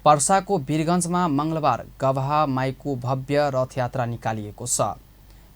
पर्साको वीरगञ्जमा मंगलबार गवाह माईको भव्य रथयात्रा निकालिएको छ।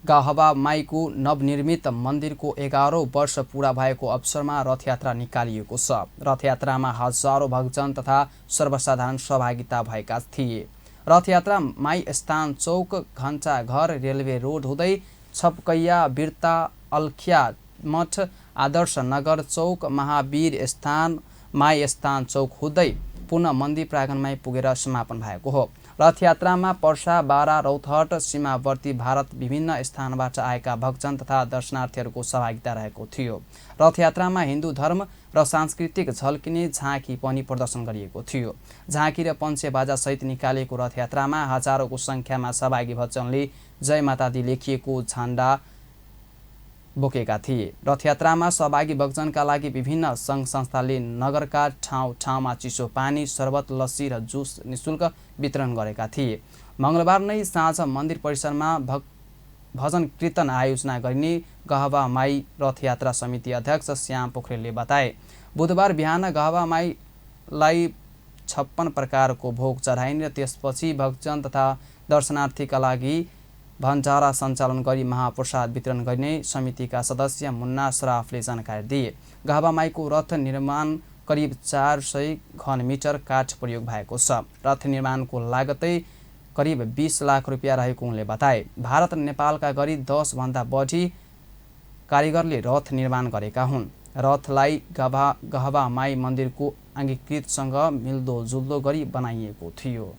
गवाह माईको नवनिर्मित मन्दिरको 11औं वर्ष पूरा भएको अवसरमा रथयात्रा निकालिएको छ। रथयात्रामा हजारौं भक्तजन तथा सर्वसाधारण सहभागिता भएका थिए। रथयात्रा माई स्थान चौक, घण्टा घर, रेलवे रोड हुँदै छपकैया, बिर्ता, अल्खिया मठ, आदर्श नगर चौक, महावीर स्थान, माई स्थान चौक हुँदै पुनः मन्दिर प्राङ्गणमै पुगेर समापन भएको हो। रथयात्रामा पर्सा, बारा, रौतहट, सीमावर्ती भारत विभिन्न स्थानबाट आएका भक्तजन तथा दर्शनार्थीहरूको सहभागिता रहेको थियो। रथयात्रामा हिन्दू धर्म र सांस्कृतिक झल्किने झाँकी पनि प्रदर्शन गरिएको थियो। झाँकी र पञ्चे बाजासहित निकालिएको रथयात्रामा हजारौंको संख्यामा सहभागी भक्तजनले जय माता दी लेखिएको झण्डा बोकेका थिए। रथयात्रामा सहभागी भक्तजनका लागि विभिन्न सङ्घ संस्थाले नगरका ठाउँ ठाउँमा चिसो पानी, शरबत, लस्सी र जुस निशुल्क वितरण गरेका थिए। मंगलबार नै साँझ मन्दिर परिसरमा भजन कीर्तन आयोजना गरिने गवाह माई रथयात्रा समिति अध्यक्ष श्याम पोखरेलले बताए। बुधबार बिहान गवाह माईलाई 56 प्रकारको भोग चढाइने र त्यसपछि भक्तजन तथा दर्शनार्थीका लागि भण्डारा सञ्चालन गरी महाप्रसाद वितरण गरिने समितिका सदस्य मुन्ना सराफले जानकारी दिए। गवाह माईको रथ निर्माण करिब 400 घन मिटर काठ प्रयोग भएको छ। रथ निर्माणको लागतै करिब 20 लाख रुपियाँ रहेको उनले बताए। भारत र नेपालका गरी 10 भन्दा बढी कारिगरले रथ निर्माण गरेका हुन्। रथलाई गवाह माई मन्दिरको अङ्गीकृतसँग मिल्दोजुल्दो गरी बनाइएको थियो।